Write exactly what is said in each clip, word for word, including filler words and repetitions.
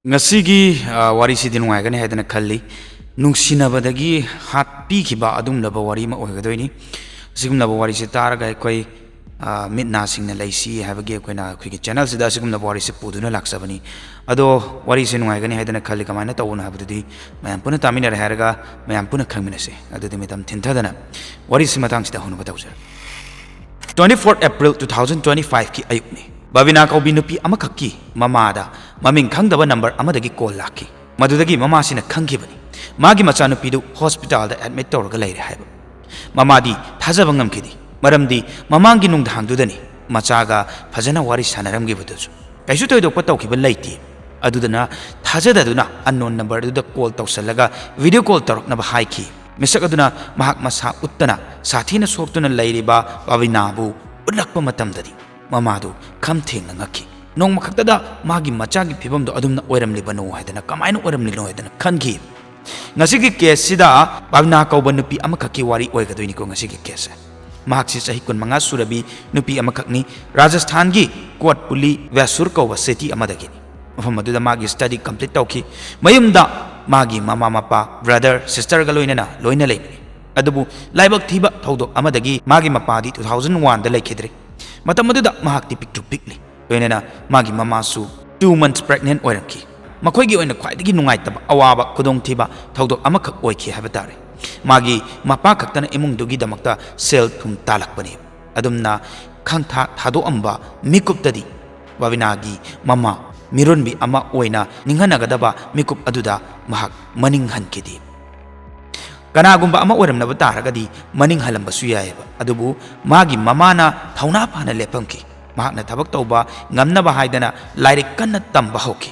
ꯉꯁꯤꯒꯤ ꯑ, ꯋꯥꯔꯤꯁꯤꯗꯤ ꯅꯨꯡꯉꯥꯏꯒꯅꯤ ꯍꯥꯏꯗꯅ ꯈꯜꯂꯤ꯫ ꯅꯨꯡꯁꯤꯅꯕꯗꯒꯤ ꯍꯥꯠꯄꯤꯈꯤꯕ ꯑꯗꯨꯒꯨꯝꯂꯕ ꯋꯥꯔꯤ ꯑꯃ ꯑꯣꯏꯒꯗꯣꯏꯅꯤ꯫ ꯑꯁꯤꯒꯨꯝꯂꯕ ꯋꯥꯔꯤꯁꯤ ꯇꯥꯔꯒ ꯑꯩꯈꯣꯏ ꯑ, ꯃꯤꯠ ꯅꯥ ꯁꯤꯡꯅ ꯂꯩꯁꯤ ꯍꯥꯏꯕꯒꯤ ꯑꯩꯈꯣꯏꯅ ꯑꯩꯈꯣꯏꯒꯤ ꯆꯦꯅꯦꯜꯁꯤꯗ ꯑꯁꯤꯒꯨꯝꯂꯕ ꯋꯥꯔꯤꯁꯤ ꯄꯨꯗꯨꯅ ꯂꯥꯛꯆꯕꯅꯤ꯫ ꯑꯗꯣ ꯋꯥꯔꯤꯁꯤ ꯅꯨꯡꯉꯥꯏꯒꯅꯤ ꯍꯥꯏꯗꯅ ꯈꯜꯂꯤ꯫ ꯀꯃꯥꯏꯅ ꯇꯧꯕꯅꯣ ꯍꯥꯏꯕꯗꯨꯗꯤ ꯃꯌꯥꯝ ꯄꯨꯟꯅ ꯇꯥꯃꯤꯟꯅꯔꯦ ꯍꯥꯏꯔꯒ ꯃꯌꯥꯝ ꯄꯨꯟꯅ ꯈꯪꯃꯤꯟꯅꯁꯤ꯫ ꯑꯗꯨꯗꯤ ꯃꯇꯝ ꯊꯤꯟꯊꯗꯅ ꯋꯥꯔꯤꯁꯤ ꯃꯇꯥꯡꯁꯤꯗ ꯍꯧꯅꯕ ꯇꯧꯖꯔꯒꯦ꯫ Twenty four April two thousand twenty five ꯀꯤ ꯑꯌꯨꯛꯅꯤ꯫ ꯕꯕꯤꯅꯥ ꯀꯧꯕꯤ ꯅꯨꯄꯤ ꯑꯃꯈꯛꯀꯤ ꯃꯃꯥꯗ ꯃꯃꯤꯡ ꯈꯪꯗꯕ ꯅꯝꯕꯔ ꯑꯃꯗꯒꯤ ꯀꯣꯜ ꯂꯥꯛꯈꯤ꯫ ꯃꯗꯨꯗꯒꯤ ꯃꯃꯥꯁꯤꯅ ꯈꯪꯈꯤꯕꯅꯤ ꯃꯥꯒꯤ ꯃꯆꯥꯅꯨꯄꯤꯗꯨ ꯍꯣꯁꯄꯤꯇꯥꯜꯗ ꯑꯦꯗꯃꯤꯠ ꯇꯧꯔꯒ ꯂꯩꯔꯦ ꯍꯥꯏꯕ꯫ ꯃꯃꯥꯗꯤ ꯊꯥꯖꯕ ꯉꯝꯈꯤꯗꯦ, ꯃꯔꯝꯗꯤ ꯃꯃꯥꯡꯒꯤ ꯅꯨꯡꯗꯥꯡꯗꯨꯗꯅꯤ ꯃꯆꯥꯒ ꯐꯖꯅ ꯋꯥꯔꯤ ꯁꯥꯟꯅꯔꯝꯈꯤꯕꯗꯨꯁꯨ꯫ ꯀꯩꯁꯨ ꯊꯣꯏꯗꯣꯛꯄ ꯇꯧꯈꯤꯕ ꯂꯩꯇꯦ꯫ ꯑꯗꯨꯗꯨꯅ ꯊꯥꯖꯗꯗꯨꯅ ꯑꯟꯅꯣꯟ ꯅꯝꯕꯔꯗꯨꯗ ꯀꯣꯜ ꯇꯧꯁꯜꯂꯒ ꯚꯤꯗꯤꯑꯣ ꯀꯣꯜ ꯇꯧꯔꯛꯅꯕ ꯍꯥꯏꯈꯤ꯫ ꯃꯤꯁꯛ ꯑꯗꯨꯅ ꯃꯍꯥꯛ ꯃꯁꯥ ꯎꯠꯇꯅ ꯁꯥꯊꯤꯅ ꯁꯣꯛꯇꯨꯅ ꯂꯩꯔꯤꯕ ꯕꯕꯤꯅꯥꯕꯨ ꯎꯠꯂꯛꯄ ꯃꯇꯝꯗꯗꯤ ꯃꯃꯥꯗꯨ ꯈꯝ ꯊꯦꯡꯅ ꯉꯛꯈꯤ꯫ ꯅꯣꯡꯃ ꯈꯛꯇꯗ ꯃꯥꯒꯤ ꯃꯆꯥꯒꯤ ꯐꯤꯕꯝꯗꯨ ꯑꯗꯨꯝꯅ ꯑꯣꯏꯔꯝꯂꯤꯕꯅꯣ ꯍꯥꯏꯗꯅ, ꯀꯃꯥꯏꯅ ꯑꯣꯏꯔꯝꯂꯤꯅꯣ ꯍꯥꯏꯗꯅ ꯈꯟꯈꯤ꯫ ꯉꯁꯤꯒꯤ ꯀꯦꯁꯁꯤꯗ ꯕꯕꯤꯅꯥ ꯀꯧꯕ ꯅꯨꯄꯤ ꯑꯃꯈꯛꯀꯤ ꯋꯥꯔꯤ ꯑꯣꯏꯒꯗꯣꯏꯅꯤꯀꯣ ꯉꯁꯤꯒꯤ ꯀꯦꯁꯁꯦ꯫ ꯃꯍꯥꯛꯁꯤ ꯆꯍꯤ ꯀꯨꯟꯃꯉꯥ ꯁꯨꯔꯕꯤ ꯅꯨꯄꯤ ꯑꯃꯈꯛꯅꯤ꯫ ꯔꯥꯖꯁꯊꯥꯟꯒꯤ ꯀꯣꯠꯄꯨꯂꯤ ꯕꯦꯁꯨꯔ ꯀꯧꯕ ꯁꯤꯇꯤ ꯑꯃꯗꯒꯤꯅꯤ꯫ ꯃꯐꯝ ꯑꯗꯨꯗ ꯃꯥꯒꯤ ꯁ꯭ꯇꯗꯤ ꯀꯝꯄ꯭ꯂꯤꯠ ꯇꯧꯈꯤ꯫ ꯃꯌꯨꯝꯗ ꯃꯥꯒꯤ ꯃꯃꯥ ꯃꯄꯥ, ꯕ꯭ꯔꯗꯔ, ꯁꯤꯁꯇꯔꯒ ꯂꯣꯏꯅꯅ ꯂꯣꯏꯅ ꯂꯩꯕꯅꯤ꯫ ꯑꯗꯨꯕꯨ ꯂꯥꯏꯕꯛ ꯊꯤꯕ ꯊꯧꯗꯣꯛ ꯑꯃꯗꯒꯤ ꯃꯥꯒꯤ ꯃꯄꯥꯗꯤ two thousand one ꯗ ꯂꯩꯈꯤꯗ꯭ꯔꯦ꯫ ꯃꯇꯝ ꯑꯗꯨꯗ ꯃꯍꯥꯛꯇꯤ ꯄꯤꯛꯇ꯭ꯔꯨ ꯄꯤꯛꯂꯤ꯫ ꯂꯣꯏꯅꯅ ꯃꯥꯒꯤ ꯃꯃꯥꯁꯨ two months pregnant ꯑꯣꯏꯔꯝꯈꯤ꯫ ꯃꯈꯣꯏꯒꯤ ꯑꯣꯏꯅ ꯈ꯭ꯋꯥꯏꯗꯒꯤ ꯅꯨꯡꯉꯥꯏꯇꯕ, ꯑꯋꯥꯕ, ꯈꯨꯗꯣꯡꯊꯤꯕ ꯊꯧꯗꯣꯛ ꯑꯃꯈꯛ ꯑꯣꯏꯈꯤ ꯍꯥꯏꯕ ꯇꯥꯔꯦ꯫ ꯃꯥꯒꯤ ꯃꯄꯥ ꯈꯛꯇꯅ ꯏꯃꯨꯡꯗꯨꯒꯤꯗꯃꯛꯇ ꯁꯦꯜ ꯊꯨꯝ ꯇꯥꯜꯂꯛꯄꯅꯤ꯫ ꯑꯗꯨꯝꯅ ꯈꯪꯊꯥ ꯊꯥꯗꯣꯛꯑꯝꯕ ꯃꯤꯀꯨꯞꯇꯗꯤ ꯕꯕꯤꯅꯥꯒꯤ ꯃꯃꯥ ꯃꯤꯔꯣꯟꯕꯤ ꯑꯃ ꯑꯣꯏꯅ ꯅꯤꯡꯍꯟꯅꯒꯗꯕ ꯃꯤꯀꯨꯞ ꯑꯗꯨꯗ ꯃꯍꯥꯛ ꯃꯅꯤꯡ ꯍꯟꯈꯤꯗꯦ꯫ ꯀꯅꯥꯒꯨꯝꯕ ꯑꯃ ꯑꯣꯏꯔꯝꯂꯕ ꯇꯥꯔꯒꯗꯤ ꯃꯅꯤꯡ ꯍꯜꯂꯝꯕꯁꯨ ꯌꯥꯏꯑꯕ꯫ ꯑꯗꯨꯕꯨ ꯃꯥꯒꯤ ꯃꯃꯥꯅ ꯊꯧꯅꯥ ꯐꯅ ꯂꯦꯞꯄꯝꯈꯤ꯫ ꯃꯍꯥꯛꯅ ꯊꯕꯛ ꯇꯧꯕ ꯉꯝꯅꯕ ꯍꯥꯏꯗꯅ ꯂꯥꯏꯔꯤꯛ ꯀꯟꯅ ꯇꯝꯕ ꯍꯧꯈꯤ꯫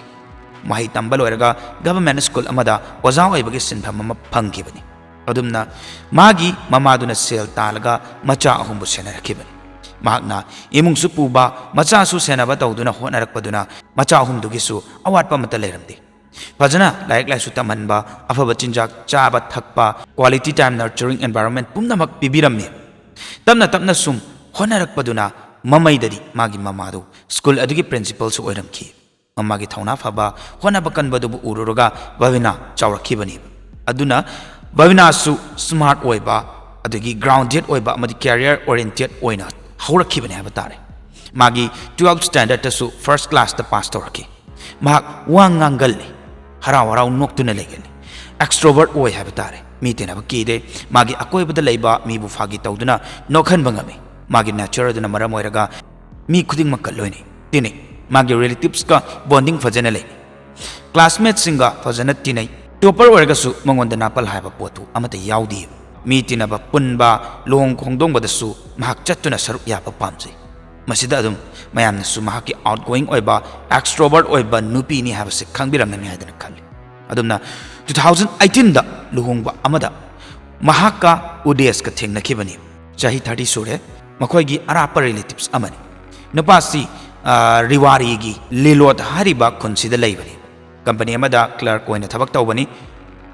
ꯃꯍꯩ ꯇꯝꯕ ꯂꯣꯏꯔꯒ ꯒꯚꯔꯟꯃꯦꯟꯠ ꯁ꯭ꯀꯨꯜ ꯑꯃꯗ ꯑꯣꯖꯥ ꯑꯣꯏꯕꯒꯤ ꯁꯤꯟꯐꯝ ꯑꯃ ꯐꯪꯈꯤꯕꯅꯤ꯫ ꯑꯗꯨꯝꯅ ꯃꯥꯒꯤ ꯃꯃꯥꯗꯨꯅ ꯁꯦꯜ ꯇꯥꯜꯂꯒ ꯃꯆꯥ ꯑꯍꯨꯝꯕꯨ ꯁꯦꯟꯅꯔꯛꯈꯤꯕꯅꯤ꯫ ꯃꯍꯥꯛꯅ ꯏꯃꯨꯡꯁꯨ ꯄꯨꯕ, ꯃꯆꯥꯁꯨ ꯁꯦꯟꯅꯕ ꯇꯧꯗꯨꯅ ꯍꯣꯠꯅꯔꯛꯄꯗꯨꯅ ꯃꯆꯥ ꯑꯍꯨꯝꯗꯨꯒꯤꯁꯨ ꯑꯋꯥꯠꯄ ꯑꯃꯠꯇ ꯂꯩꯔꯝꯗꯦ꯫ ꯐꯖꯅ ꯂꯥꯏꯔꯤꯛ ꯂꯥꯏꯁꯨ ꯇꯝꯍꯟꯕ, ꯑꯐꯕ ꯆꯤꯟꯖꯥꯛ ꯆꯥꯕ ꯊꯛꯄ, quality time nurturing environment ꯄꯨꯝꯅꯃꯛ ꯄꯤꯕꯤꯔꯝꯃꯤ꯫ ꯇꯞꯅ ꯇꯞꯅ ꯁꯨꯝ ꯍꯣꯠꯅꯔꯛꯄꯗꯨꯅ ꯃꯃꯩꯗꯗꯤ ꯃꯥꯒꯤ ꯃꯃꯥꯗꯨ ꯁ꯭ꯀꯨꯜ ꯑꯗꯨꯒꯤ ꯄ꯭ꯔꯤꯟꯁꯤꯄꯜꯁꯨ ꯑꯣꯏꯔꯝꯈꯤ꯫ ꯃꯥꯒꯤ ꯊꯧꯅꯥ ꯐꯕ, ꯍꯣꯠꯅꯕ ꯀꯟꯕꯗꯨꯕꯨ ꯎꯔꯨꯔꯒ ꯕꯕꯤꯅꯥ ꯆꯥꯎꯔꯛꯈꯤꯕꯅꯤ꯫ ꯑꯗꯨꯅ ꯕꯕꯤꯅꯥꯁꯨ smart ꯑꯣꯏꯕ, ꯑꯗꯒꯤ grounded ꯑꯣꯏꯕ ꯑꯃꯗꯤ career oriented ꯑꯣꯏꯅ ꯍꯧꯔꯛꯈꯤꯕꯅꯤ ꯍꯥꯏꯕ ꯇꯥꯔꯦ꯫ ꯃꯥꯒꯤ twelfth standardꯇꯁꯨ first classꯇ pass ꯇꯧꯔꯛꯈꯤ꯫ ꯃꯍꯥꯛ ꯋꯥ ꯉꯥꯡꯒꯜꯂꯤ, ꯍꯔꯥꯎ ꯍꯔꯥꯎ ꯅꯣꯛꯇꯨꯅ ꯂꯩꯒꯜꯂꯤ, extrovert ꯑꯣꯏ ꯍꯥꯏꯕ ꯇꯥꯔꯦ꯫ ꯃꯤ ꯇꯤꯟꯅꯕ ꯀꯤꯗꯦ꯫ ꯃꯥꯒꯤ ꯑꯀꯣꯏꯕꯗ ꯂꯩꯕ ꯃꯤꯕꯨ ꯐꯥꯒꯤ ꯇꯧꯗꯨꯅ ꯅꯣꯛꯍꯟꯕ ꯉꯝꯃꯤ꯫ ꯃꯥꯒꯤ nature ꯑꯗꯨꯅ ꯃꯔꯝ ꯑꯣꯏꯔꯒ ꯃꯤ ꯈꯨꯗꯤꯡꯃꯛꯀ ꯂꯣꯏꯅꯩ, ꯇꯤꯟꯅꯩ꯫ ꯃꯥꯒꯤ relativeꯁꯀ bonding ꯐꯖꯅ ꯂꯩ꯫ Classmateꯁꯤꯡꯒ ꯐꯖꯅ ꯇꯤꯟꯅꯩ꯫ Topper ꯑꯣꯏꯔꯒꯁꯨ ꯃꯉꯣꯟꯗ ꯅꯥꯄꯜ ꯍꯥꯏꯕ ꯄꯣꯠꯇꯨ ꯑꯃꯠꯇ ꯌꯥꯎꯗꯦ꯫ ꯃꯤ ꯇꯤꯟꯅꯕ, ꯄꯨꯟꯕ, ꯂꯨꯍꯣꯡ ꯈꯣꯡꯗꯣꯡꯕꯗꯁꯨ ꯃꯍꯥꯛ ꯆꯠꯇꯨꯅ ꯁꯔꯨꯛ ꯌꯥꯕ ꯄꯥꯝꯖꯩ꯫ ꯃꯁꯤꯗ ꯑꯗꯨꯝ ꯃꯌꯥꯝꯅꯁꯨ ꯃꯍꯥꯛꯀꯤ outgoing ꯑꯣꯏꯕ, extrovert ꯑꯣꯏꯕ ꯅꯨꯄꯤꯅꯤ ꯍꯥꯏꯕꯁꯤ ꯈꯪꯕꯤꯔꯝꯒꯅꯤ ꯍꯥꯏꯗꯅ ꯈꯜꯂꯤ꯫ ꯑꯗꯨꯝꯅ two thousand eighteenꯗ ꯂꯨꯍꯣꯡꯕ ꯑꯃꯗ ꯃꯍꯥꯛꯀ ꯎꯗꯦꯁꯀ ꯊꯦꯡꯅꯈꯤꯕꯅꯤ꯫ ꯆꯍꯤ thirty ꯁꯨꯔꯦ꯫ ꯃꯈꯣꯏꯒꯤ ꯑꯔꯥꯞꯄ relatives ꯑꯃꯅꯤ꯫ ꯅꯨꯄꯥꯁꯤ, ꯑ, ꯔꯤꯋꯥꯔꯤꯒꯤ ꯂꯤꯂꯣꯠ ꯍꯥꯏꯔꯤꯕ ꯈꯨꯟꯁꯤꯗ ꯂꯩꯕꯅꯤ꯫ Company ꯑꯃꯗ clerk ꯑꯣꯏꯅ ꯊꯕꯛ ꯇꯧꯕꯅꯤ꯫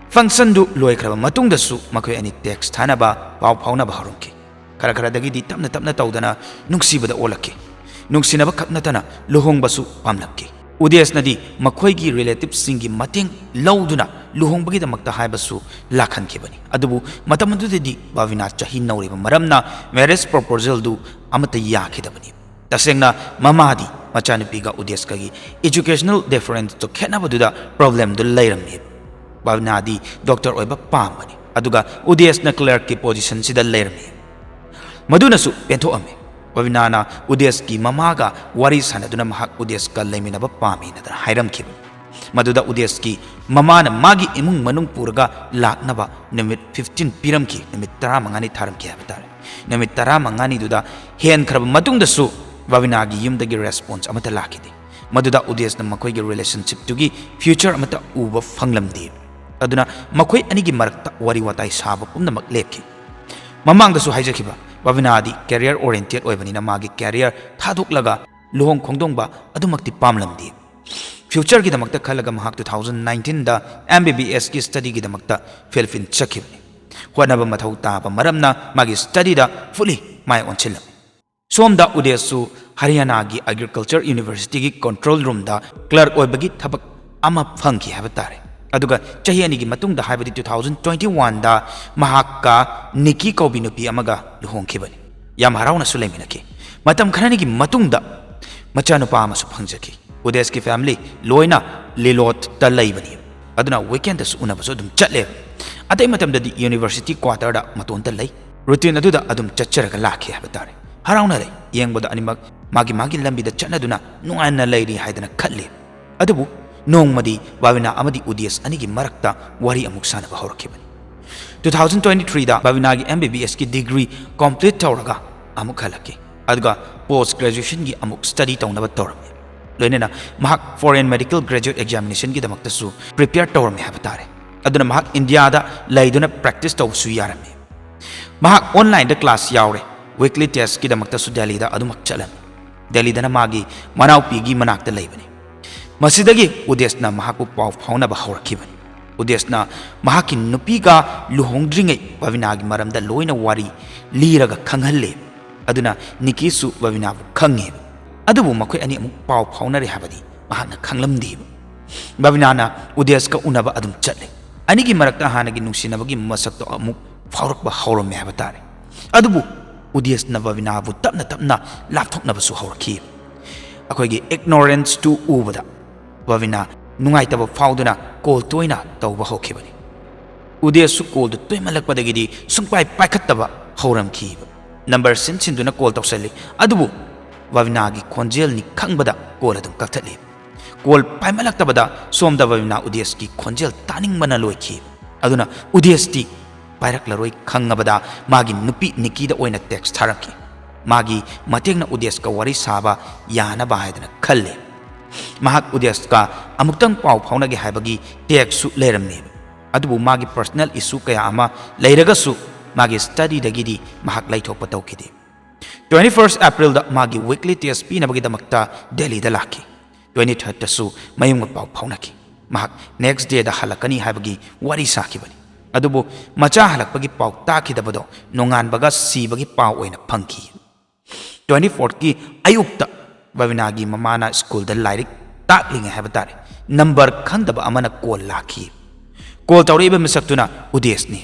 Functionꯗꯨ ꯂꯣꯏꯈ꯭ꯔꯕ ꯃꯇꯨꯡꯗꯁꯨ ꯃꯈꯣꯏ ꯑꯅꯤ text ꯊꯥꯅꯕ, ꯄꯥꯎ ꯐꯥꯎꯅꯕ ꯍꯧꯔꯝꯈꯤ꯫ ꯈꯔ ꯈꯔꯗꯒꯤꯗꯤ ꯇꯞꯅ ꯇꯞꯅ ꯇꯧꯗꯅ ꯅꯨꯡꯁꯤꯕꯗ ꯑꯣꯜꯂꯛꯈꯤ꯫ ꯅꯨꯡꯁꯤꯅꯕ ꯈꯛ ꯅꯠꯇꯅ ꯂꯨꯍꯣꯡꯕꯁꯨ ꯄꯥꯝꯂꯛꯈꯤ꯫ ꯎꯗꯦꯁꯅꯗꯤ ꯃꯈꯣꯏꯒꯤ relativeꯁꯤꯡꯒꯤ ꯃꯇꯦꯡ ꯂꯧꯗꯨꯅ ꯂꯨꯍꯣꯡꯕꯒꯤꯗꯃꯛꯇ ꯍꯥꯏꯕꯁꯨ ꯂꯥꯛꯍꯟꯈꯤꯕꯅꯤ꯫ ꯑꯗꯨꯕꯨ ꯃꯇꯝ ꯑꯗꯨꯗꯗꯤ ꯕꯥꯕꯤꯅꯥ ꯆꯍꯤ ꯅꯧꯔꯤꯕ ꯃꯔꯝꯅ marriage proposalꯗꯨ ꯑꯃꯠꯇ ꯌꯥꯈꯤꯗꯕꯅꯤ꯫ ꯇꯁꯦꯡꯅ ꯃꯃꯥꯗꯤ ꯃꯆꯥꯅꯨꯄꯤꯒ ꯎꯗꯦꯁꯀꯒꯤ educational differenceꯇꯣ ꯈꯦꯠꯅꯕꯗꯨꯗ problemꯗꯨ ꯂꯩꯔꯝꯃꯤ꯫ ꯕꯥꯕꯤꯅꯥꯗꯤ doctor ꯑꯣꯏꯕ ꯄꯥꯝꯕꯅꯤ, ꯑꯗꯨꯒ ꯎꯗꯦꯁꯅ clerkꯀꯤ positionꯁꯤꯗ ꯂꯩꯔꯝꯃꯤ꯫ ꯃꯗꯨꯅꯁꯨ ꯄꯦꯟꯊꯣꯛꯑꯝꯃꯤ꯫ ꯕꯥꯕꯤꯅꯥꯅ ꯎꯗꯦꯁꯀꯤ ꯃꯃꯥꯒ ꯋꯥꯔꯤ ꯁꯥꯟꯅꯗꯨꯅ ꯃꯍꯥꯛ ꯎꯗꯦꯁꯀ ꯂꯩꯃꯤꯟꯅꯕ ꯄꯥꯝꯃꯤꯅ ꯍꯥꯏꯔꯝꯈꯤꯕꯅꯤ꯫ ꯃꯗꯨꯗ ꯎꯗꯦꯁꯀꯤ ꯃꯃꯥꯅ ꯃꯥꯒꯤ ꯏꯃꯨꯡ ꯃꯅꯨꯡ ꯄꯨꯔꯒ ꯂꯥꯛꯅꯕ ꯅꯨꯃꯤꯠ fifteen ꯄꯤꯔꯝꯈꯤ, ꯅꯨꯃꯤꯠ ꯇꯔꯥꯃꯉꯥꯅꯤ ꯊꯥꯔꯝꯈꯤ ꯍꯥꯏꯕ ꯇꯥꯔꯦ꯫ ꯅꯨꯃꯤꯠ ꯇꯔꯥꯃꯉꯥꯅꯤꯗꯨꯗ ꯍꯦꯟꯈ꯭ꯔꯕ ꯃꯇꯨꯡꯗꯁꯨ ꯕꯥꯕꯤꯅꯥꯒꯤ ꯌꯨꯝꯗꯒꯤ response ꯑꯃꯠꯇ ꯂꯥꯛꯈꯤꯗꯦ꯫ ꯃꯗꯨꯗ ꯎꯗꯦꯁꯅ ꯃꯈꯣꯏꯒꯤ relationshipꯇꯨꯒꯤ future ꯑꯃꯠꯇ ꯎꯕ ꯐꯪꯂꯝꯗꯦ꯫ ꯑꯗꯨꯅ ꯃꯈꯣꯏ ꯑꯅꯤꯒꯤ ꯃꯔꯛꯇ ꯋꯥꯔꯤ ꯋꯥꯇꯥꯏ ꯁꯥꯕ ꯄꯨꯝꯅꯃꯛ ꯂꯦꯞꯈꯤ꯫ ꯃꯃꯥꯡꯗꯁꯨ ꯍꯥꯏꯖꯈꯤꯕ, ꯕꯥꯕꯤꯅꯥꯗꯤ career oriented ꯑꯣꯏꯕꯅꯤꯅ ꯃꯥꯒꯤ career ꯊꯥꯗꯣꯛꯂꯒ ꯂꯨꯍꯣꯡ ꯈꯣꯡꯗꯣꯡꯕ ꯑꯗꯨꯃꯛꯇꯤ ꯄꯥꯝꯂꯝꯗꯦ꯫ Futureꯒꯤꯗꯃꯛꯇ ꯈꯜꯂꯒ ꯃꯍꯥꯛ two thousand nineteenꯗ MBBSꯀꯤ studyꯒꯤꯗꯃꯛꯇ Philippines ꯆꯠꯈꯤꯕꯅꯤ꯫ ꯍꯣꯠꯅꯕ ꯃꯊꯧ ꯇꯥꯕ ꯃꯔꯝꯅ ꯃꯥꯒꯤ studyꯗ fully ꯃꯥꯏ ꯑꯣꯟꯁꯤꯜꯂꯝꯃꯤ꯫ ꯁꯣꯝꯗ ꯎꯗꯦꯁꯁꯨ ꯍꯔꯤꯌꯥꯅꯥꯒꯤ ꯑꯦꯒ꯭ꯔꯤꯀꯜꯆꯔ ꯌꯨꯅꯤꯚꯔꯁꯤꯇꯤꯒꯤ ꯀꯟꯇ꯭ꯔꯣꯜ ꯔꯨꯝꯗ ꯀ꯭ꯂꯔꯛ ꯑꯣꯏꯕꯒꯤ ꯊꯕꯛ ꯑꯃ ꯐꯪꯈꯤ ꯍꯥꯏꯕ ꯇꯥꯔꯦ꯫ ꯑꯗꯨꯒ ꯆꯍꯤ ꯑꯅꯤꯒꯤ ꯃꯇꯨꯡꯗ, ꯍꯥꯏꯕꯗꯤ two thousand twenty one ꯗ, ꯃꯍꯥꯛꯀ ꯅꯤꯀꯤ ꯀꯧꯕꯤ ꯅꯨꯄꯤ ꯑꯃꯒ ꯂꯨꯍꯣꯡꯈꯤꯕꯅꯤ꯫ ꯌꯥꯝ ꯍꯔꯥꯎꯅꯁꯨ ꯂꯩꯃꯤꯟꯅꯈꯤ꯫ ꯃꯇꯝ ꯈꯔꯅꯤꯒꯤ ꯃꯇꯨꯡꯗ ꯃꯆꯥꯅꯨꯄꯥ ꯑꯃꯁꯨ ꯐꯪꯖꯈꯤ꯫ ꯎꯗꯦꯁꯀꯤ ꯐꯦꯃꯤꯂꯤ ꯂꯣꯏꯅ ꯂꯤꯂꯣꯠꯇ ꯂꯩꯕꯅꯤ, ꯑꯗꯨꯅ ꯋꯤꯀꯦꯟꯗꯁꯨ ꯎꯅꯕꯁꯨ ꯑꯗꯨꯝ ꯆꯠꯂꯦ꯫ ꯑꯇꯩ ꯃꯇꯝꯗꯗꯤ ꯌꯨꯅꯤꯚꯔꯁꯤꯇꯤ ꯀ꯭ꯋꯥꯇꯔꯗ ꯃꯇꯣꯟꯇ ꯂꯩ꯫ ꯔꯨꯇꯤꯟ ꯑꯗꯨꯗ ꯑꯗꯨꯝ ꯆꯠꯆꯔꯒ ꯂꯥꯛꯈꯤ ꯍꯥꯏꯕ ꯇꯥꯔꯦ꯫ ꯍꯔꯥꯎꯅ ꯂꯩ꯫ ꯌꯦꯡꯕꯗ ꯑꯅꯤꯃꯛ ꯃꯥꯒꯤ ꯃꯥꯒꯤ ꯂꯝꯕꯤꯗ ꯆꯠꯅꯗꯨꯅ ꯅꯨꯡꯉꯥꯏꯅ ꯂꯩꯔꯤ ꯍꯥꯏꯗꯅ ꯈꯜꯂꯤ꯫ ꯑꯗꯨꯕꯨ ꯅꯣꯡꯃꯗꯤ ꯕꯥꯕꯤꯅꯥ ꯑꯃꯗꯤ ꯎꯗꯦꯁ ꯑꯅꯤꯒꯤ ꯃꯔꯛꯇ ꯋꯥꯔꯤ ꯑꯃꯨꯛ ꯁꯥꯟꯅꯕ ꯍꯧꯔꯛꯈꯤꯕꯅꯤ꯫ Two thousand twenty three ꯗ ꯕꯥꯕꯤꯅꯥꯒꯤ M B B S ꯀꯤ ꯗꯤꯒ꯭ꯔꯤ ꯀꯣꯝꯄ꯭ꯂꯤꯠ ꯇꯧꯔꯒ ꯑꯃꯨꯛ ꯍꯜꯂꯛꯈꯤ, ꯑꯗꯨꯒ ꯄꯣꯁ ꯒ꯭ꯔꯦꯖꯨꯑꯦꯁꯟꯒꯤ ꯑꯃꯨꯛ ꯁ꯭ꯇꯗꯤ ꯇꯧꯅꯕ ꯇꯧꯔꯝꯃꯤ꯫ ꯂꯣꯏꯅꯅ ꯃꯍꯥꯛ ꯐꯣꯔꯦꯟ ꯃꯦꯗꯤꯀꯦꯜ ꯒ꯭ꯔꯦꯖꯨꯑꯦꯠ ꯑꯦꯛꯖꯥꯃꯤꯅꯦꯁꯟꯒꯤꯗꯃꯛꯇꯁꯨ ꯄ꯭ꯔꯤꯄꯦꯌꯔ ꯇꯧꯔꯝꯃꯤ ꯍꯥꯏꯕ ꯇꯥꯔꯦ꯫ ꯑꯗꯨꯅ ꯃꯍꯥꯛ ꯏꯟꯗꯤꯌꯥꯗ ꯂꯩꯗꯨꯅ ꯄ꯭ꯔꯦꯛꯇꯤꯁ ꯇꯧꯕꯁꯨ ꯌꯥꯔꯝꯃꯤ꯫ ꯃꯍꯥꯛ ꯑꯣꯟꯂꯥꯏꯟꯗ ꯀ꯭ꯂꯥꯁ ꯌꯥꯎꯔꯦ꯫ ꯋꯤꯛꯂꯤ ꯇꯦꯁꯀꯤꯗꯃꯛꯇꯁꯨ ꯗꯦꯜꯂꯤꯗ ꯑꯗꯨꯃꯛ ꯆꯠꯂꯝꯃꯤ꯫ ꯗꯦꯜꯂꯤꯗꯅ ꯃꯥꯒꯤ ꯃꯅꯥꯎꯄꯤꯒꯤ ꯃꯅꯥꯛꯇ ꯂꯩꯕꯅꯤ꯫ ꯃꯁꯤꯗꯒꯤ ꯎꯗꯦꯁꯅ ꯃꯍꯥꯛꯄꯨ ꯄꯥꯎ ꯐꯥꯎꯅꯕ ꯍꯧꯔꯛꯈꯤꯕꯅꯤ꯫ ꯎꯗꯦꯁꯅ ꯃꯍꯥꯛꯀꯤ ꯅꯨꯄꯤꯒ ꯂꯨꯍꯣꯡꯗ꯭ꯔꯤꯉꯩ ꯕꯕꯤꯅꯥꯒꯤ ꯃꯔꯝꯗ ꯂꯣꯏꯅ ꯋꯥꯔꯤ ꯂꯤꯔꯒ ꯈꯪꯍꯜꯂꯦ꯫ ꯑꯗꯨꯅ ꯅꯤꯀꯤꯁꯨ ꯕꯕꯤꯅꯥꯕꯨ ꯈꯪꯉꯦꯕ꯫ ꯑꯗꯨꯕꯨ ꯃꯈꯣꯏ ꯑꯅꯤ ꯑꯃꯨꯛ ꯄꯥꯎ ꯐꯥꯎꯅꯔꯦ ꯍꯥꯏꯕꯗꯤ ꯃꯍꯥꯛꯅ ꯈꯪꯂꯝꯗꯦꯕ꯫ ꯕꯕꯤꯅꯥꯅ ꯎꯗꯦꯁꯀ ꯎꯅꯕ ꯑꯗꯨꯝ ꯆꯠꯂꯦ꯫ ꯑꯅꯤꯒꯤ ꯃꯔꯛꯇ ꯍꯥꯟꯅꯒꯤ ꯅꯨꯡꯁꯤꯅꯕꯒꯤ ꯃꯁꯛꯇꯣ ꯑꯃꯨꯛ ꯐꯥꯎꯔꯛꯄ ꯍꯧꯔꯝꯃꯦ ꯍꯥꯏꯕ ꯇꯥꯔꯦ꯫ ꯑꯗꯨꯕꯨ ꯎꯗꯦꯁꯅ ꯕꯕꯤꯅꯥꯕꯨ ꯇꯞꯅ ꯇꯞꯅ ꯂꯥꯞꯊꯣꯛꯅꯕꯁꯨ ꯍꯧꯔꯛꯈꯤ꯫ ꯑꯩꯈꯣꯏꯒꯤ ꯏꯒꯅꯣꯔꯦꯟꯁꯇꯨ ꯎꯕꯗ ꯕꯕꯤꯅꯥ ꯅꯨꯡꯉꯥꯏꯇꯕ ꯐꯥꯎꯗꯨꯅ ꯀꯣꯜ ꯇꯣꯏꯅ ꯇꯧꯕ ꯍꯧꯈꯤꯕꯅꯤ꯫ ꯎꯗꯦꯁꯁꯨ ꯀꯣꯜꯗꯨ ꯇꯣꯏꯃꯜꯂꯛꯄꯗꯒꯤꯗꯤ ꯁꯨꯡꯄꯥꯏ ꯄꯥꯏꯈꯠꯇꯕ ꯍꯧꯔꯝꯈꯤꯕ꯫ ꯅꯝꯕꯔ ꯁꯤꯟ ꯁꯤꯟꯗꯨꯅ ꯀꯣꯜ ꯇꯧꯁꯜꯂꯤ, ꯑꯗꯨꯕꯨ ꯕꯕꯤꯅꯥꯒꯤ ꯈꯣꯟꯖꯦꯜꯅꯤ ꯈꯪꯕꯗ ꯀꯣꯜ ꯑꯗꯨꯝ ꯀꯛꯊꯠꯂꯤ꯫ ꯀꯣꯜ ꯄꯥꯏꯃꯜꯂꯛꯇꯕꯗ ꯁꯣꯝꯗ ꯕꯕꯤꯅꯥ ꯎꯗꯦꯁꯀꯤ ꯈꯣꯟꯖꯦꯜ ꯇꯥꯅꯤꯡꯕꯅ ꯂꯣꯏꯈꯤ꯫ ꯑꯗꯨꯅ ꯎꯗꯦꯁꯇꯤ ꯄꯥꯏꯔꯛꯂꯔꯣꯏ ꯈꯪꯉꯕꯗ ꯃꯥꯒꯤ ꯅꯨꯄꯤ ꯅꯤꯀꯤꯗ ꯑꯣꯏꯅ ꯇꯦꯛꯁ ꯊꯥꯔꯛꯈꯤ꯫ ꯃꯥꯒꯤ ꯃꯇꯦꯡꯅ ꯎꯗꯦꯁꯀ ꯋꯥꯔꯤ ꯁꯥꯕ ꯌꯥꯅꯕ ꯍꯥꯏꯗꯅ ꯈꯜꯂꯦ꯫ ꯃꯍꯥꯛ ꯎꯗꯦꯁꯀ ꯑꯃꯨꯛꯇꯪ ꯄꯥꯎ ꯐꯥꯎꯅꯒꯦ ꯍꯥꯏꯕꯒꯤ ꯇꯦꯛꯁꯁꯨ ꯂꯩꯔꯝꯃꯦꯕ꯫ ꯑꯗꯨꯕꯨ ꯃꯥꯒꯤ ꯄꯔꯁꯅꯦꯜ ꯏꯁꯨ ꯀꯌꯥ ꯑꯃ ꯂꯩꯔꯒꯁꯨ ꯃꯥꯒꯤ ꯁ꯭ꯇꯗꯤꯗꯒꯤꯗꯤ ꯃꯍꯥꯛ ꯂꯩꯊꯣꯛꯄ ꯇꯧꯈꯤꯗꯦ꯫ Twenty first April ꯗ ꯃꯥꯒꯤ ꯋꯤꯛꯂꯤ ꯇꯦꯁ ꯄꯤꯅꯕꯒꯤꯗꯃꯛꯇ ꯗꯦꯜꯂꯤꯗ ꯂꯥꯛꯈꯤ꯫ Twenty third ꯇꯁꯨ ꯃꯌꯨꯝꯒ ꯄꯥꯎ ꯐꯥꯎꯅꯈꯤ꯫ ꯃꯍꯥꯛ ꯅꯦꯛꯁ ꯗꯦꯗ ꯍꯜꯂꯛꯀꯅꯤ ꯍꯥꯏꯕꯒꯤ ꯋꯥꯔꯤ ꯁꯥꯈꯤꯕꯅꯤ꯫ ꯑꯗꯨꯕꯨ ꯃꯆꯥ ꯍꯜꯂꯛꯄꯒꯤ ꯄꯥꯎ ꯇꯥꯈꯤꯗꯕꯗꯣ ꯅꯣꯡꯉꯥꯟꯕꯒ ꯁꯤꯕꯒꯤ ꯄꯥꯎ ꯑꯣꯏꯅ ꯐꯪꯈꯤ꯫ ꯇ꯭ꯋꯦꯟꯇꯤ ꯐꯣꯔꯠꯀꯤ ꯑꯌꯨꯛꯇ ꯕꯕꯤꯅꯥꯒꯤ ꯃꯃꯥꯅ ꯁ꯭ꯀꯨꯜꯗ ꯂꯥꯏꯔꯤꯛ ꯇꯥꯛꯂꯤꯉꯩ ꯍꯥꯏꯕ ꯇꯥꯔꯦ, ꯅꯝꯕꯔ ꯈꯪꯗꯕ ꯑꯃꯅ ꯀꯣꯜ ꯂꯥꯛꯈꯤ꯫ ꯀꯣꯜ ꯇꯧꯔꯛꯏꯕ ꯃꯤꯁꯛꯇꯨꯅ ꯎꯗꯦꯁꯅꯤ꯫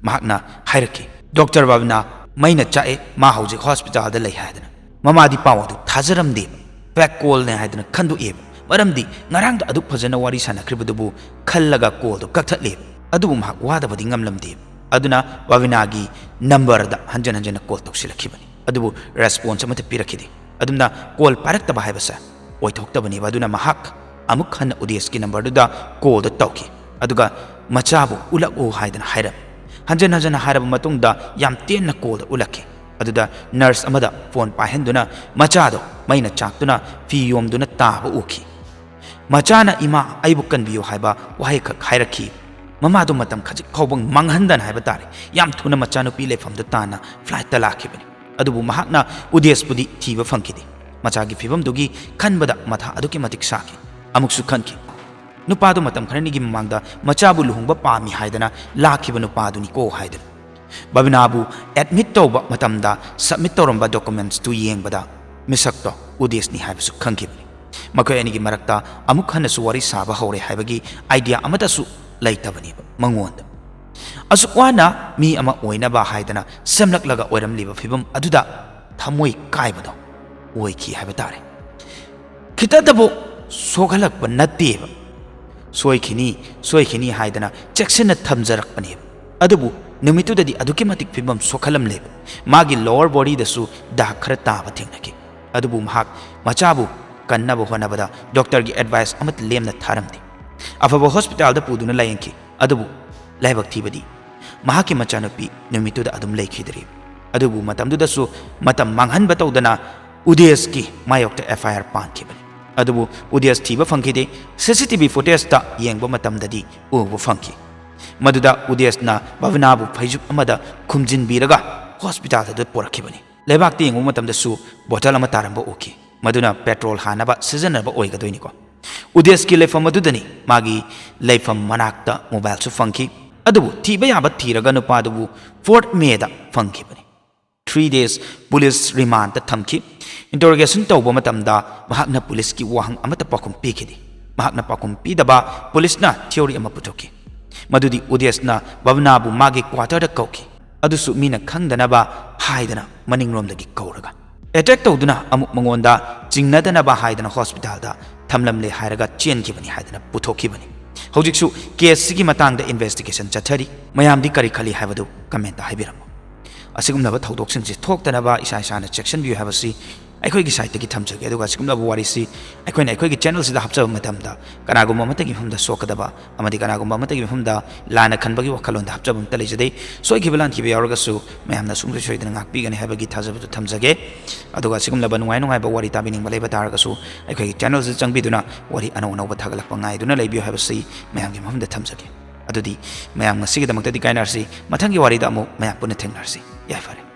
ꯃꯍꯥꯛꯅ ꯍꯥꯏꯔꯛꯈꯤ, "ꯗꯣꯛꯇꯔ ꯕꯕꯤꯅꯥ, ꯃꯩꯅ ꯆꯥꯛꯑꯦ, ꯃꯥ ꯍꯧꯖꯤꯛ ꯍꯣꯁꯄꯤꯇꯥꯜꯗ ꯂꯩ" ꯍꯥꯏꯗꯅ꯫ ꯃꯃꯥꯗꯤ ꯄꯥꯎ ꯑꯗꯨ ꯊꯥꯖꯔꯝꯗꯦꯕ꯫ ꯐꯦꯛ ꯀꯣꯜꯅꯦ ꯍꯥꯏꯗꯅ ꯈꯟꯗꯣꯛꯑꯦꯕ꯫ ꯃꯔꯝꯗꯤ ꯉꯔꯥꯡꯗ ꯑꯗꯨꯛ ꯐꯖꯅ ꯋꯥꯔꯤ ꯁꯥꯟꯅꯈ꯭ꯔꯤꯕꯗꯨꯕꯨ ꯈꯜꯂꯒ ꯀꯣꯜꯗꯣ ꯀꯛꯊꯠꯂꯦꯕ꯫ ꯑꯗꯨꯕꯨ ꯃꯍꯥꯛ ꯋꯥꯗꯕꯗꯤ ꯉꯝꯂꯝꯗꯦꯕ꯫ ꯑꯗꯨꯅ ꯕꯕꯤꯅꯥꯒꯤ ꯅꯝꯕꯔꯗ ꯍꯟꯖꯟ ꯍꯟꯖꯟꯅ ꯀꯣꯜ ꯇꯧꯁꯤꯜꯂꯛꯈꯤꯕꯅꯤ꯫ ꯑꯗꯨꯕꯨ ꯔꯦꯁꯄꯣꯟꯁ ꯑꯃꯠꯇ ꯄꯤꯔꯛꯈꯤꯗꯦ꯫ ꯑꯗꯨꯝꯅ ꯀꯣꯜ ꯄꯥꯏꯔꯛꯇꯕ ꯍꯥꯏꯕꯁꯦ ꯑꯣꯏꯊꯣꯛꯇꯕꯅꯦꯕ꯫ ꯑꯗꯨꯅ ꯃꯍꯥꯛ ꯑꯃꯨꯛ ꯍꯟꯅ ꯎꯗꯦꯁꯀꯤ ꯅꯝꯕꯔꯗꯨꯗ ꯀꯣꯜꯗꯣ ꯇꯧꯈꯤ꯫ ꯑꯗꯨꯒ ꯃꯆꯥꯕꯨ ꯎꯠꯂꯛꯎ ꯍꯥꯏꯗꯅ ꯍꯥꯏꯔꯝꯃꯤ꯫ ꯍꯟꯖꯟ ꯍꯟꯖꯟꯅ ꯍꯥꯏꯔꯕ ꯃꯇꯨꯡꯗ ꯌꯥꯝ ꯇꯦꯟꯅ ꯀꯣꯜꯗ ꯎꯠꯂꯛꯈꯤ꯫ ꯑꯗꯨꯗ ꯅꯔꯁ ꯑꯃꯗ ꯐꯣꯟ ꯄꯥꯏꯍꯟꯗꯨꯅ ꯃꯆꯥꯗꯣ ꯃꯩꯅ ꯆꯥꯛꯇꯨꯅ ꯐꯤ ꯌꯣꯝꯗꯨꯅ ꯇꯥꯕ ꯎꯈꯤ꯫ ꯃꯆꯥꯅ "ꯏꯃꯥ, ꯑꯩꯕꯨ ꯀꯟꯕꯤꯌꯨ" ꯍꯥꯏꯕ ꯋꯥꯍꯩꯈꯛ ꯍꯥꯏꯔꯛꯈꯤ꯫ ꯃꯃꯥꯗꯣ ꯃꯇꯝ ꯈꯖꯤꯛ ꯐꯥꯎꯕ ꯃꯥꯡꯍꯟꯗꯅ ꯍꯥꯏꯕ ꯇꯥꯔꯦ, ꯌꯥꯝ ꯊꯨꯅ ꯃꯆꯥꯅꯨꯄꯤ ꯂꯩꯐꯝꯗꯨ ꯇꯥꯟꯅ ꯐ꯭ꯂꯥꯏꯠꯇ ꯂꯥꯛꯈꯤꯕꯅꯤ꯫ ꯑꯗꯨꯕꯨ ꯃꯍꯥꯛꯅ ꯎꯗꯦꯁꯄꯨꯗꯤ ꯊꯤꯕ ꯐꯪꯈꯤꯗꯦ꯫ ꯃꯆꯥꯒꯤ ꯐꯤꯕꯝꯗꯨꯒꯤ ꯈꯟꯕꯗ ꯃꯊꯥ ꯑꯗꯨꯛꯀꯤ ꯃꯇꯤꯛ ꯁꯥꯈꯤ꯫ ꯑꯃꯨꯛꯁꯨ ꯈꯟꯈꯤ, ꯅꯨꯄꯥꯗꯨ ꯃꯇꯝ ꯈꯔꯅꯤꯒꯤ ꯃꯃꯥꯡꯗ ꯃꯆꯥꯕꯨ ꯂꯨꯍꯣꯡꯕ ꯄꯥꯝꯃꯤ ꯍꯥꯏꯗꯅ ꯂꯥꯛꯈꯤꯕ ꯅꯨꯄꯥꯗꯨꯅꯤꯀꯣ ꯍꯥꯏꯗꯨꯅ꯫ ꯕꯕꯤꯅꯥꯕꯨ ꯑꯦꯗꯃꯤꯠ ꯇꯧꯕ ꯃꯇꯝꯗ ꯁꯕꯃꯤꯠ ꯇꯧꯔꯝꯕ ꯗꯣꯀꯨꯃꯦꯟꯠꯁꯇꯨ ꯌꯦꯡꯕꯗ ꯃꯤꯁꯛꯇꯣ ꯎꯗꯦꯁꯅꯤ ꯍꯥꯏꯕꯁꯨ ꯈꯪꯈꯤꯕꯅꯤ꯫ ꯃꯈꯣꯏ ꯑꯅꯤꯒꯤ ꯃꯔꯛꯇ ꯑꯃꯨꯛ ꯍꯟꯅꯁꯨ ꯋꯥꯔꯤ ꯁꯥꯕ ꯍꯧꯔꯦ ꯍꯥꯏꯕꯒꯤ ꯑꯥꯏꯗꯤꯌꯥ ꯑꯃꯠꯇꯁꯨ ꯂꯩꯇꯕꯅꯦꯕ ꯃꯉꯣꯟꯗ꯫ ꯑꯁꯨꯛ ꯋꯥꯅ ꯃꯤ ꯑꯃ ꯑꯣꯏꯅꯕ ꯍꯥꯏꯗꯅ ꯁꯦꯝꯂꯛꯂꯒ ꯑꯣꯏꯔꯝꯂꯤꯕ ꯐꯤꯕꯝ ꯑꯗꯨꯗ ꯊꯃꯣꯏ ꯀꯥꯏꯕꯗꯣ ꯑꯣꯏꯈꯤ ꯍꯥꯏꯕ ꯇꯥꯔꯦ꯫ ꯈꯤꯇꯗꯕꯨ ꯁꯣꯛꯍꯜꯂꯛꯄ ꯅꯠꯇꯦꯕ꯫ ꯁꯣꯏꯈꯤꯅꯤ, ꯁꯣꯏꯈꯤꯅꯤ ꯍꯥꯏꯗꯅ ꯆꯦꯛꯁꯤꯟꯅ ꯊꯝꯖꯔꯛꯄꯅꯦꯕ꯫ ꯑꯗꯨꯕꯨ ꯅꯨꯃꯤꯠꯇꯨꯗꯗꯤ ꯑꯗꯨꯛꯀꯤ ꯃꯇꯤꯛ ꯐꯤꯕꯝ ꯁꯣꯛꯍꯜꯂꯝꯂꯦꯕ꯫ ꯃꯥꯒꯤ ꯂꯣꯋꯔ ꯕꯣꯗꯤꯗꯁꯨ ꯗꯥꯛ ꯈꯔ ꯇꯥꯕ ꯊꯦꯡꯅꯈꯤ꯫ ꯑꯗꯨꯕꯨ ꯃꯍꯥꯛ ꯃꯆꯥꯕꯨ ꯀꯟꯅꯕ ꯍꯣꯠꯅꯕꯗ ꯗꯣꯛꯇꯔꯒꯤ ꯑꯦꯗꯚꯥꯏꯁ ꯑꯃꯠꯇ ꯂꯦꯝꯅ ꯊꯥꯔꯝꯗꯦ꯫ ꯑꯐꯕ ꯍꯣꯁꯄꯤꯇꯥꯜꯗ ꯄꯨꯗꯨꯅ ꯂꯥꯌꯦꯡꯈꯤ꯫ ꯑꯗꯨꯕꯨ ꯂꯥꯏꯕꯛ ꯊꯤꯕꯗꯤ ꯃꯍꯥꯛꯀꯤ ꯃꯆꯥꯅꯨꯄꯤ ꯅꯨꯃꯤꯠꯇꯨꯗ ꯑꯗꯨꯝ ꯂꯩꯈꯤꯗ꯭ꯔꯦ꯫ ꯑꯗꯨꯕꯨ ꯃꯇꯝꯗꯨꯗꯁꯨ ꯃꯇꯝ ꯃꯥꯡꯍꯟꯕ ꯇꯧꯗꯅ ꯎꯗꯦꯁꯀꯤ ꯃꯥꯌꯣꯛꯇ ꯑꯦꯐ ꯑꯥꯏ ꯑꯥꯔ ꯄꯥꯟꯈꯤꯕꯅꯤ꯫ ꯑꯗꯨꯕꯨ ꯎꯗꯦꯁ ꯊꯤꯕ ꯐꯪꯈꯤꯗꯦ꯫ ꯁꯤ ꯁꯤ ꯇꯤ ꯚꯤ ꯐꯨꯇꯦꯖꯇ ꯌꯦꯡꯕ ꯃꯇꯝꯗꯗꯤ ꯎꯕ ꯐꯪꯈꯤ꯫ ꯃꯗꯨꯗ ꯎꯗꯦꯁꯅ ꯕꯕꯤꯅꯥꯕꯨ ꯐꯩꯖꯨꯞ ꯑꯃꯗ ꯈꯨꯝꯖꯤꯟꯕꯤꯔꯒ ꯍꯣꯁꯄꯤꯇꯥꯜꯗ ꯄꯨꯔꯛꯈꯤꯕꯅꯤ꯫ ꯂꯩꯕꯥꯛꯇ ꯌꯦꯡꯕ ꯃꯇꯝꯗꯁꯨ ꯕꯣꯇꯜ ꯑꯃ ꯇꯥꯔꯝꯕ ꯎꯈꯤ꯫ ꯃꯗꯨꯅ ꯄꯦꯇ꯭ꯔꯣꯜ ꯍꯥꯟꯅꯕ ꯁꯤꯖꯤꯟꯅꯕ ꯑꯣꯏꯒꯗꯣꯏꯅꯤꯀꯣ꯫ ꯎꯗꯦꯁꯀꯤ ꯂꯩꯐꯝ ꯑꯗꯨꯗꯅꯤ ꯃꯥꯒꯤ ꯂꯩꯐꯝ ꯃꯅꯥꯛꯇ ꯃꯣꯕꯥꯏꯜꯁꯨ ꯐꯪꯈꯤ꯫ ꯑꯗꯨꯕꯨ ꯊꯤꯕ ꯌꯥꯕ ꯊꯤꯔꯒ ꯅꯨꯄꯥꯗꯨꯕꯨ ꯐꯣꯔꯠ ꯃꯦꯗ ꯐꯪꯈꯤꯕꯅꯤ꯫ three days police remandꯗ ꯊꯝꯈꯤ꯫ Interrogation ꯇꯧꯕ ꯃꯇꯝꯗ ꯃꯍꯥꯛꯅ policeꯀꯤ ꯋꯥꯍꯪ ꯑꯃꯠꯇ ꯄꯥꯎꯈꯨꯝ ꯄꯤꯈꯤꯗꯦ꯫ ꯃꯍꯥꯛꯅ ꯄꯥꯎꯈꯨꯝ ꯄꯤꯗꯕ policeꯅ theory ꯑꯃ ꯄꯨꯊꯣꯛꯈꯤ꯫ ꯃꯗꯨꯗꯤ ꯎꯗꯦꯁꯅ ꯚꯕꯅꯥꯕꯨ ꯃꯥꯒꯤ quarterꯗ ꯀꯧꯈꯤ꯫ ꯑꯗꯨꯁꯨ ꯃꯤꯅ ꯈꯪꯗꯅꯕ ꯍꯥꯏꯗꯅ ꯃꯅꯤꯡꯂꯣꯝꯗꯒꯤ ꯀꯧꯔꯒ꯫ Attack ꯇꯧꯗꯨꯅ ꯑꯃꯨꯛ ꯃꯉꯣꯟꯗ ꯆꯤꯡꯅꯗꯅꯕ ꯍꯥꯏꯗꯅ hospitalꯗ ꯊꯝꯂꯝꯂꯦ ꯍꯥꯏꯔꯒ ꯆꯦꯟꯈꯤꯕꯅꯤ ꯍꯥꯏꯗꯅ ꯄꯨꯊꯣꯛꯈꯤꯕꯅꯤ꯫ ꯍꯧꯖꯤꯛꯁꯨ caseꯁꯤꯒꯤ ꯃꯇꯥꯡꯗ investigation ꯆꯠꯊꯔꯤ꯫ ꯃꯌꯥꯝꯗꯤ ꯀꯔꯤ ꯈꯜꯂꯤ ꯍꯥꯏꯕꯗꯨ commentꯇ ꯍꯥꯏꯕꯤꯔꯝꯃꯨ꯫ ꯑꯁꯤꯒꯨꯝꯂꯕ ꯊꯧꯗꯣꯛꯁꯤꯡꯁꯤ ꯊꯣꯛꯇꯅꯕ ꯏꯁꯥ ꯏꯁꯥꯅ ꯆꯦꯛꯁꯤꯟꯕꯤꯌꯨ ꯍꯥꯏꯕꯁꯤ ꯑꯩꯈꯣꯏꯒꯤ sideꯇꯒꯤ ꯊꯝꯖꯒꯦ꯫ ꯑꯗꯨꯒ ꯑꯁꯤꯒꯨꯝꯂꯕ ꯋꯥꯔꯤꯁꯤ ꯑꯩꯈꯣꯏꯅ ꯑꯩꯈꯣꯏꯒꯤ channelꯁꯤꯗ ꯍꯥꯞꯆꯕ ꯃꯇꯝꯗ ꯀꯅꯥꯒꯨꯝꯕ ꯑꯃꯠꯇꯒꯤ ꯃꯐꯝꯗ ꯁꯣꯛꯀꯗꯕ ꯑꯃꯗꯤ ꯀꯅꯥꯒꯨꯝꯕ ꯑꯃꯠꯇꯒꯤ ꯃꯐꯝꯗ ꯂꯥꯟꯅ ꯈꯟꯕꯒꯤ ꯋꯥꯈꯜꯂꯣꯟꯗ ꯍꯥꯞꯆꯕ ꯑꯃꯠꯇ ꯂꯩꯖꯗꯦ꯫ ꯁꯣꯏꯈꯤꯕ ꯂꯥꯟꯈꯤꯕ ꯌꯥꯎꯔꯒꯁꯨ ꯃꯌꯥꯝꯅ ꯁꯨꯡꯁꯣꯏ ꯁꯣꯏꯗꯅ ꯉꯥꯛꯄꯤꯒꯅꯤ ꯍꯥꯏꯕꯒꯤ ꯊꯥꯖꯕꯗꯨ ꯊꯝꯖꯒꯦ꯫ ꯑꯗꯨꯒ ꯑꯁꯤꯒꯨꯝꯂꯕ ꯅꯨꯡꯉꯥꯏ ꯅꯨꯡꯉꯥꯏꯕ ꯋꯥꯔꯤ ꯇꯥꯕꯤꯅꯤꯡꯕ ꯂꯩꯕ ꯇꯥꯔꯒꯁꯨ ꯑꯩꯈꯣꯏꯒꯤ channelꯁꯤꯗ ꯆꯪꯕꯤꯗꯨꯅ ꯋꯥꯔꯤ ꯑꯅꯧ ꯑꯅꯧꯕ ꯊꯥꯒꯠꯂꯛꯄ ꯉꯥꯏꯗꯨꯅ ꯂꯩꯕꯤꯌꯨ ꯍꯥꯏꯕꯁꯤ ꯃꯌꯥꯝꯒꯤ ꯃꯐꯝꯗ ꯊꯝꯖꯒꯦ꯫ ꯑꯗꯨꯗꯤ ꯃꯌꯥꯝ ꯉꯁꯤꯒꯤꯗꯃꯛꯇꯗꯤ ꯀꯥꯏꯅꯔꯁꯤ꯫ ꯃꯊꯪꯒꯤ ꯋꯥꯔꯤꯗ ꯑꯃꯨꯛ ꯃꯌꯥꯝ ꯄꯨꯟꯅ ꯊꯦꯡꯅꯔꯁꯤ꯫ ꯌꯥꯏꯐꯔꯦ꯫